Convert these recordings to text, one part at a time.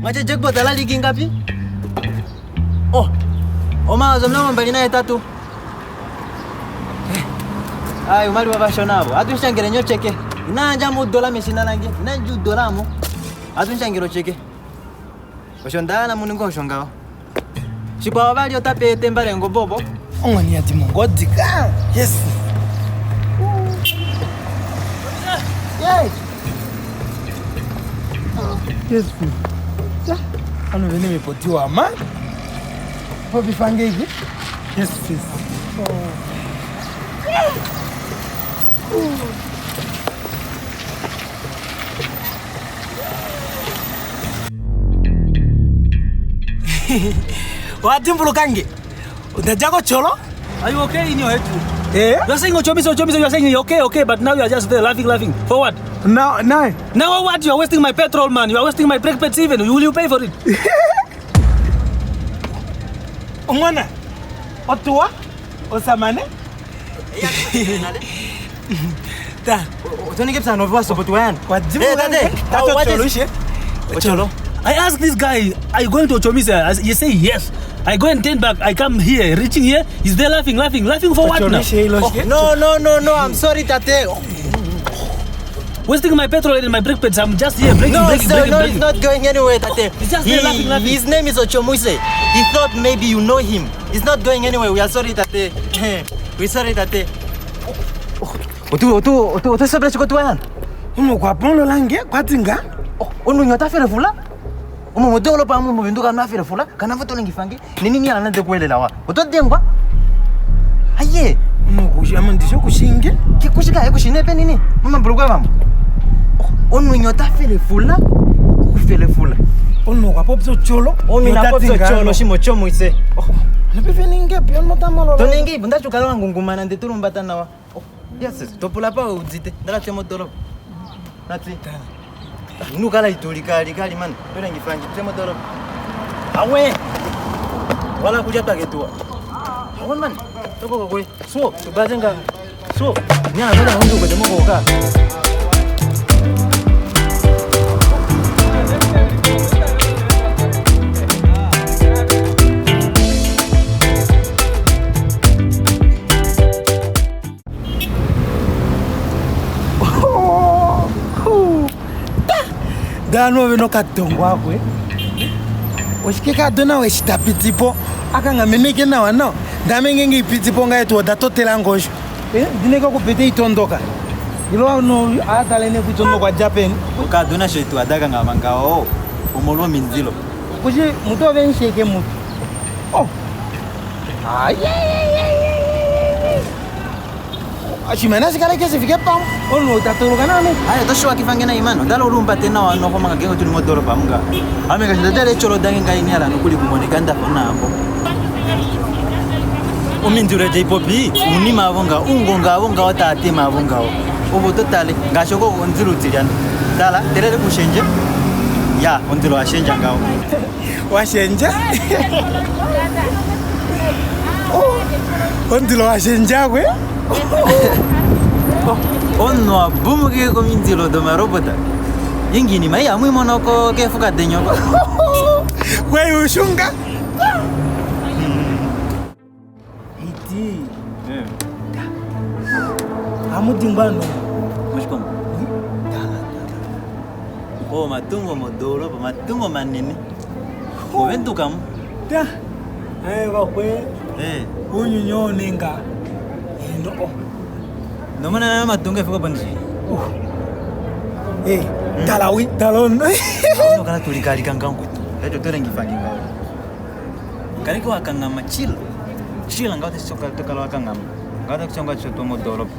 Mwache jackpot ala ligi ngapi? Oh. Omayovi 28. Ai, umali wabashona abo. Atushangire nyo cheke. Inanja mu dola meshina lange. Inanja dola mo. Atushangire cheke. Osho ndala muningo osho ngao. Shikwa wabali otape tembale ngobobo. Ongoni ya timongodi ka. Yes. Yes. Yes. Ja. Ano vene mepotiwa ma. Popifange iki. Yes, yes. Oh. Wadimbulukange. Ndadja kocholo. Are you okay in your head? Eh? You are saying Ochomiso, Ochomiso, you are saying okay, okay, but now you are just there laughing, laughing. For what? Now, now. Now what? You are wasting my petrol, man. You are wasting my brake pads even. Will you pay for it? Ongwana. Otua. Osamane. Ta. Utonike psa novo sopo tuan. Wadimbulukange. Eh, tate. Tato What is- cholo ishe. Ocholo. I asked this guy, are you going to Ochomiso? He say yes. I go and turn back. I come here, reaching here. He's there laughing, laughing, laughing for what now? Ocholo ishe ilo ishe. No, no, no, no. I'm sorry, tate. Wasting my petrol and my brake pads. I'm just here braking, No, braking, sir, braking, no, braking. he's not going anywhere, tate. He's just there laughing, laughing. His name is Ochomuse. He thought maybe you know him. He's not going anywhere. We are sorry, tate. We sorry, tate. Otu, otu, otu, otu sobre chikotuan. Uno kwa polo lange kwatinga. Onu nyota fere fula. Umo modolo pa mu binduka na fere fula. Kana foto lengifange. Nini ni alana de kuelela wa. Oto dengwa. Aye. Uno kushama ndisho kushinge. Kikushika ekushine pe nini? Mama bulukwe bamo. Onu nyota fere fula. Kufele fula. Uno kwa popso cholo. Onu na popso cholo shimo chomo ise. Napiveninge pio notamalo. Toningi ibunda chukala wangungumana ndetulumbata nawa. Oh, yes, topula pa udzite. Ndala temo doroba. Nati. Nukala itulika likali man. Tola ngifangi temo doroba. Awe. Wala kuja taketua. Awe man. Toko kokwe. So, tubazenga. So, nyana tola hundu kwa temo koka. Dano veno katongo akwe. Oshike kadona we shitapitipo. Akangameneke nawa no. Ndamenge ipitipo ngaye tu odatotela ngosho. Eh, ndineka kupete itondoka. Ilo no atalene kuitondoka Japan. Ukaduna shetu adaka ngamangao. Omolwo minzilo. Kushi mutu ove nsheke mutu. Oh. Ai. Ashimena sikale ke sifike pam. Ono tatuluka nami. Aya toshiwa kifange na imano. Ndalo ulumba tena wa noho manga gengo tuli modoroba munga. Ame kashinda tale cholo dange ngai nyala nokuli kumoneka ndafona ambo. Omindura jaipopi unima avonga ungonga avonga watatema avonga obo totale ngashoko onzilu tsiliana. Tala terere kushenje. Ya onzilo ashenja ngao. Washenja. Oh. Ondilo washenja kwe. Ono abumuke kominzilo do marobota. Ingini mai amwe monoko kefuka denyoko. Kwe ushunga. Iti. Amudingwano. Mushikomo. Oh, matungo modoroba, matungo manene. Oventukamu. Ta. Eh bakwe. Eh. Unyunyo ninga. Endo. Oh. Nomona na matungo efika panji. Eh, talawi talon. Ono kana tulikalika ngangu. Eto tore ngifangi ngawo. Kaliki wakangama chila. Chila ngawo tisoka tokala wakangama. Ngawo takuchonga choto modoroba.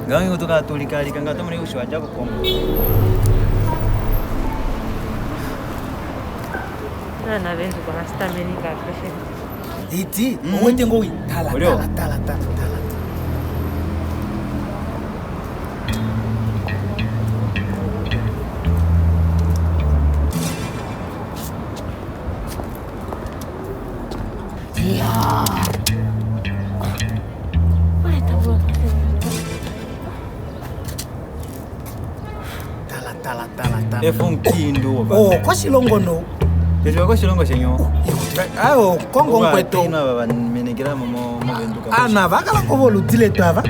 Ngawo ngi tokala tulikalika ngawo tomune ushiwa jako komo. Nana venduka hasitamenika peshe. Iti, owete ngowi. Tala Olio. tala tala tala tala. Tala tala tala tala. Efa omukiintu wova. O koshilongo no. Kesho koshilongo shenyu. Ayo kongo nkweto. Ova vamenekela mo moVenduka. Ana vakala ko voludi letu ava.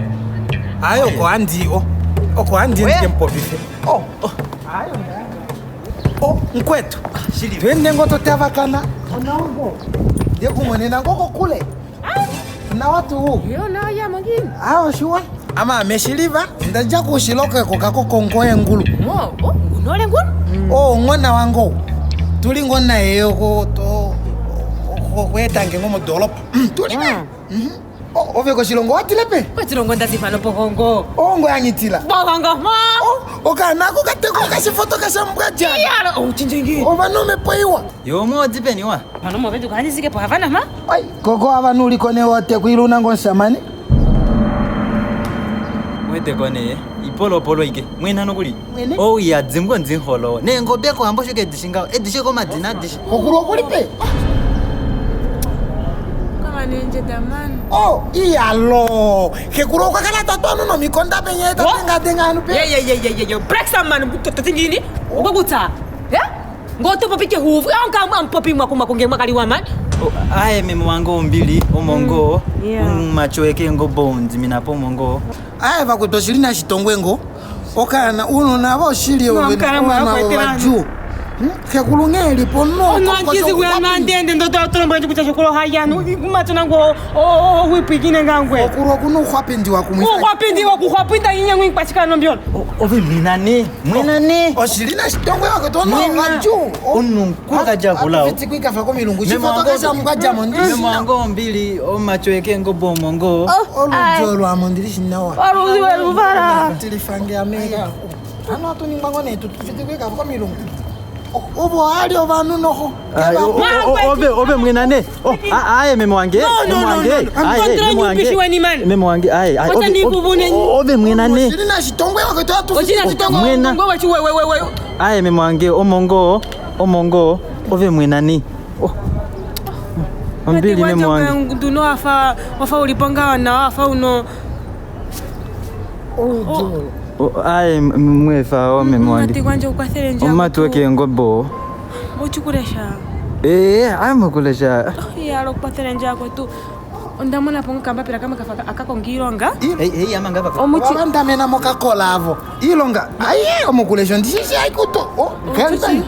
Ayo oko handi o. Oko handi ndike mupopife. O. Ayo. O nkwetu. Shili. Twende ngo totavakana. Onaongo. Ndikumonena ngoko kule. Na watu huu. Yo na ya mangini. Awo shuwa. Ama meshiliva ndaja kushiloko kokako kongo engulu. Mo, oh, ngunole ngulu. O ng'ona wango. Tuli ngona eyo ko to ko kwetange ngo modolopa. Tuli na. Mhm. O ove koshilongo watile pe? Kochilongo ndazifano pohongo. Ongo yangitila. Bohongo mo. O okanako kateko kashifoto kashambwa jana. Yalo, oh chinjingi. Ovanhu poiwa. Yo mo dzipeni wa. Pano mo Venduka handizike po havana ma. Ai, koko avanhu uliko newote kuiluna ngonshamani. Mwete kone ipolopolo ike. Mwena nokuli. Mwene? Oh ya dzimgo nzinholo. Nengo beko ambo shuke dishinga. Edishe ko madina dishe. Kokulu okuli pe. Kama nenje damani. Oh, iyalo. Kekulu okakala tatwanu nomikonda penye tatenga tenga anu pe. Yeah, yeah, yeah, yeah, yeah, yeah. Break some man totingini. Ukokutsa. Yeah? Ngotopo pike huvu. Anka ampopi mwako mwako nge mwakaliwa man. Oh, aye meme wango ombili omongo Yeah. umachoeke ngo bones minapo mongo. Aye vakuti oshili na shitongwengo. Okana uno navo oshili Mwamkana mwakwetela. vaju. Kekulu ngelipo no. Onwankizi kuyanandende ndotolombo ndikuta shokolo hayanu. Kumatona ngo o wipikine ngangwe. Okulu kuno ukhwapindiwa kumwe. Ukhwapindiwa kukhwapinda inyangu ikwachikano mbyona. Ove mwinane mwinane. Oshili na shitongwe vakuti ono Mwena. vaju. Onunkulu kajakulawo. Fitikuikafa komilungu. Meme Shifoto wango- kashamukwa jamo Meme ndishina. wango ombili omachoeke ngo bomongo. Olujo lwamo ndilishinawa. Aruziwe luvara. Tilifange ameka. Ano atuningwango netu tufitikuikafa komilungu. Ovo ali ovanhu noho. Aye, ove ove mwinane. Oh, aye meme wange. No, no, meme no, wange. no, no. Aye, Mkontra meme wange. nyupishiwe ni man. Meme wange aye aye. Wacha Ove- nikuvune. Ove mwinane. Oshili na shitongwe vakuti Ochina chitongo Mwena. ngo wachi wewe wewe. Aye meme wange omongo omongo ove mwinane. Oh. Ombili meme wange. Nduno afa wafa uliponga na wafa uno. Oh, Aye mwefa o meme Mati wange. kwanje ukwathele nje. Omatueke ngo bo. Uchikulesha. Eh, amukulesha. Iyalo kukwathele nje akwetu. Ondamona pongo kambapila kama kafa akakongilonga. Hey, hey amanga va. Omuchi vavandamena mokakola avo ilonga aye omukulesho ndishishi aikuto Omuchichi.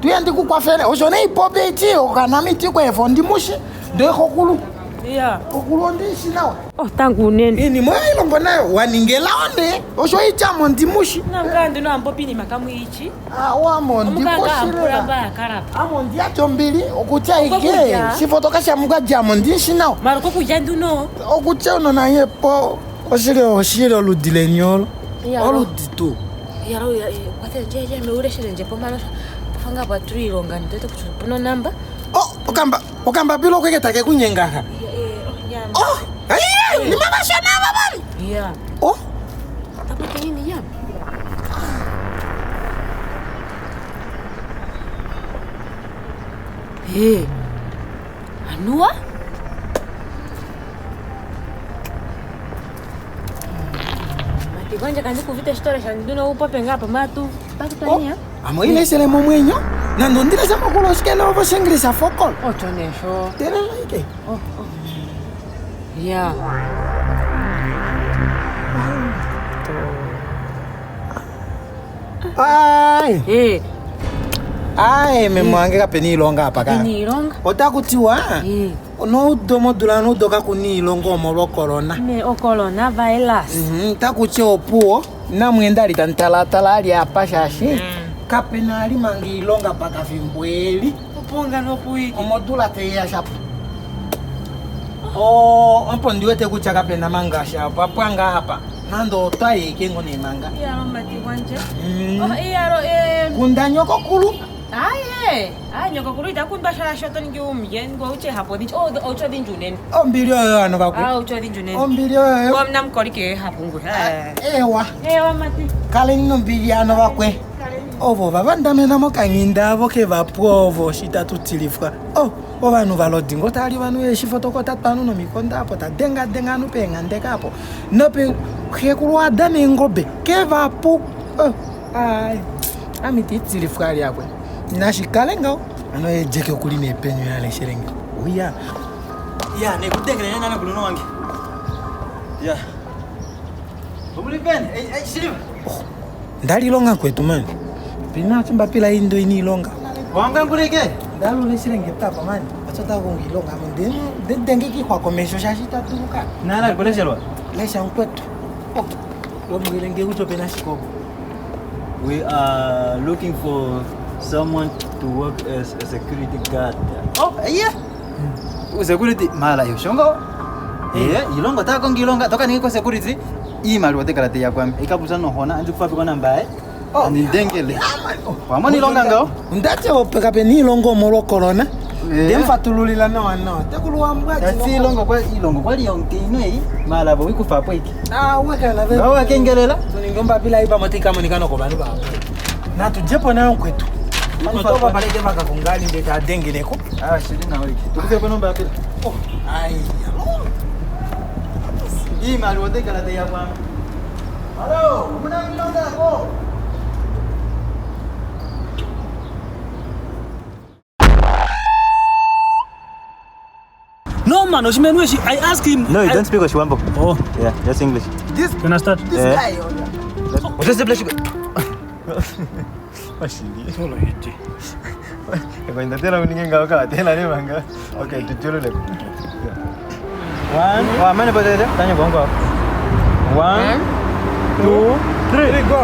tuye ndikukwafele osho neipope iti okanamiti kwefo ndimushi ndoikhokulu Yeah. okulu ondishi nawa Oh tangu unene. ini moya ilongo nayo waningela onde osho ichamo ndimushi Namka nduno ambopini makamu ichi. awamo Omukanga ampula ndikushilila mbaya karapa. amo ndiacho mbili okutya ike Okokudya. shifoto kashamuka jamo ndishi nawa Mara kokudya nduno. okutya uno naye po oshili oshili oludi lenyolo Iya. oludi tu Iyalo kwathele nje nje meuleshele nje pomalo. Pofanga pa ilonga ndete kuti puno namba. Oh, okamba okamba pilo kweketake kunyengaha Yeah. Oh, aye, ni mabashana aba bami. Yeah. Oh, Tapote nini ya? Eh. Anua? Mati kwanje kandi kuvita shitore sha nduno upope ngapa matu. Pakutania. amo ilesele momwenyo. Nando ndilesa makulu shikele ovo shenglisa fokol. Ochonesho. Telela ike. Yeah. Ai, Eh, ai meme wange kapeni ilonga apa ka. ni ilonga. Otakutiwa. Eh. Noudo modula noudo kakuni ilonga omolwa corona. Me o corona virus. Mhm, takutya opuwo namwenda ali tantalatala ali apa shashi. Kapena ali manga ilonga pakafimbo eli. Uponga nopuiki. Omodula teiya shapo. Oh, opo ndiwete kutya kapena manga shapo apwanga apa. Nando otwayike ngo nemanga. Iyalo mati kwanje. Mm. Oh, iyalo eh Kunda nyoko kulu. Aye, aye nyoko kulu itakundwa shasho toningi umye ngo uche hapo dhinji. Oh, ucho dhinji unene. Ombili oyo ano vakwe. Ah, ucho dhinji unene. Ombili oyo. Kwa mna mkolike hapo ngwe. Ewa. Ewa mati. Kaleni nombili ano vakwe. Ovo vavandamena mokanyinda avo ke vapwa ovo shitatutilifwa. Oh, ovanhu valodingo tali vanhu veshifotokota pano nomikonda apo tadengadenga anu peenghandeka apo. Nope xekulu wada neengobe ke vapu. Oh, ai. Ami tiitilifwa ali akwe. Nashikale ngaho. Ano ejeke okuli neepenyu yaleshelenge. Uya. Ya, nekudengele nana kulunhu wange. Ya. Omuli peni, ei ei Shiliva. Ndalilonga kwetu mani. Pina chimbapila indo ini ilonga. Wanga ngulike. Ndaluleshilenge papa mani. Achota kungilonga mo ndenge kihwa komesho shashita tuka. Nana kuleshelwa. Lesha nkwetu. Oh. Lomwelenge kucho pena shikobo. We are looking for someone to work as a security guard. Oh, yeah. Security mala yo shongo. Eh, ilongo ta kongi ilonga toka niko security. Imali wote kala te yakwami. Ikabuza no hona anzi kufa kwa namba eh. Oh, ndengele. Wamoni ilonga ngao? Ndate opeka peni ilongo omolwa corona. Eh. Ndemfatululila nawa nawa. Tekuluwambwa Tasi ilongo kwa ilongo kwa liyonke inwe mala bo wikufa po iki. Ah, wakala ve. Ngao wakengelela. Tuningomba bila ipa motika monikano ko bantu bapo. Na tujepo nayo kwetu. Manotoka paleke vakakungali ndete adengeleko. Ah, shiri na wiki. Tukufe kwa namba pila. Oh, ai. Imali wote kala te yakwami. Hello, kuna ilonga ko. No man, Oshimenweshi, I ask him. No, you I, don't speak Oshiwambo. Oh, Yeah, just English. This can I start? this Eh. guy. Ekwenda uninge ngawo ka tena ne manga. Okay, tutulule. One, wa mane potete, tanya bongo. One, two, three. Go.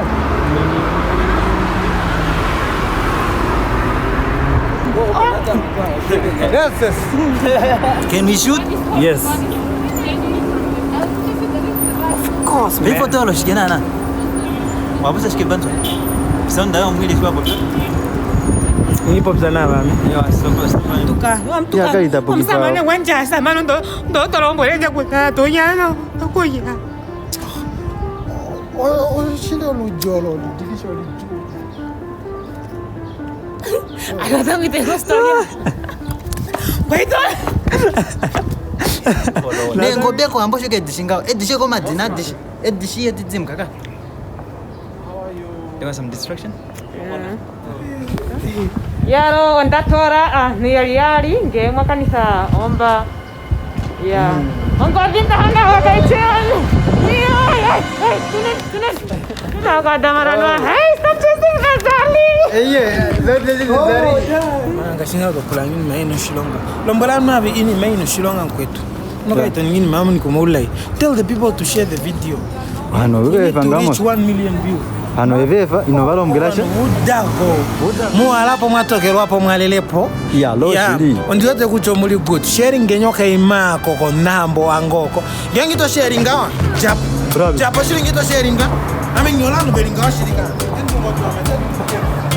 Yes, yes. Can we shoot? Yes. Of course, man. Before tolo shikena na. Wabusa shikebantu. Sonda yo mwili shwa popsa. Ni popsa na vami. Yo, stop stop. Tuka, Ya, kaita pokifa. omusamane gwandjasa mano ndotolombwelendje kutya tunyano okuya. O shile olujolo, oludikisho olujolo. Akatangitekostoria. Waito. Nengo beko ambo shike dishinga. Edishe ko madina dish. Edishi yetidzim kaka. There was some distraction. Yaro ondatora aantu yali yaali ngee mwakanitha omba ya ongodhinda hanga wakaicheani Hey, stop chasing the darling. Ngashinga kupula ngini maino shilonga. Lombola mavi ini maino shilonga kwetu. Nokaita ngini mamu nikomoulai. Tell the people to share the video. Hano We need to reach 1 million views. Hano evefa inovalombwelasha Udako. Muwalapo mwatokelwapo mwalelepo. Ya, lo shili. Ondizote kucho muli good. Sharing ngenyoka imako konambo wangoko. Ngengito sharinga wa. Japo. Bravo. Japo shiringito sharinga. Ame nyolanu belinga wa shirika. Ndingo tu amete.